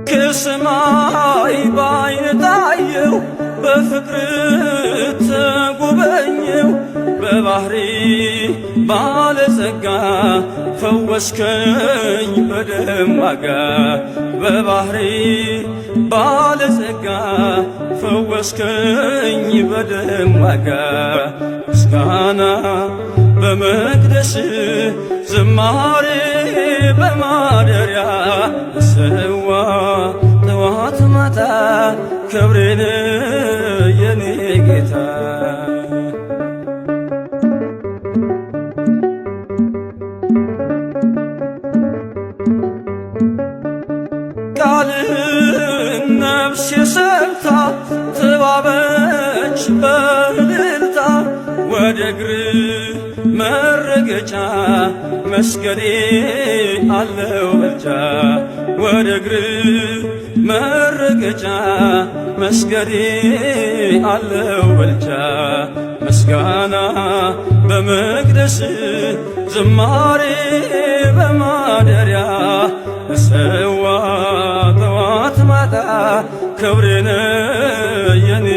ከሰማይ ባይን ታየው፣ በፍቅር ተጎበኘው፣ በባህሪ ባለጸጋ ፈወስከኝ በደም ዋጋ፣ በባህሪ ባለጸጋ ፈወስከኝ በደም ዋጋ። ምስጋና በመቅደስ፣ ዝማሬ በማደሪያ፣ ሰዋ ጠዋት ማታ ክብሬን የኔ ጌታ። ቃልህን ነፍሴ ሰምታ ተዋበች በእልልታ፣ ወደ እግር መረገጫ መስገዴ አለው ብልጫ፣ ወደ እግር መረገጫ መስገዴ አለው ብልጫ። ምስጋና በመቅደስ፣ ዝማሬ በማደሪያ፣ እሰዋ ጠዋት ማታ ክብሬን የኔ።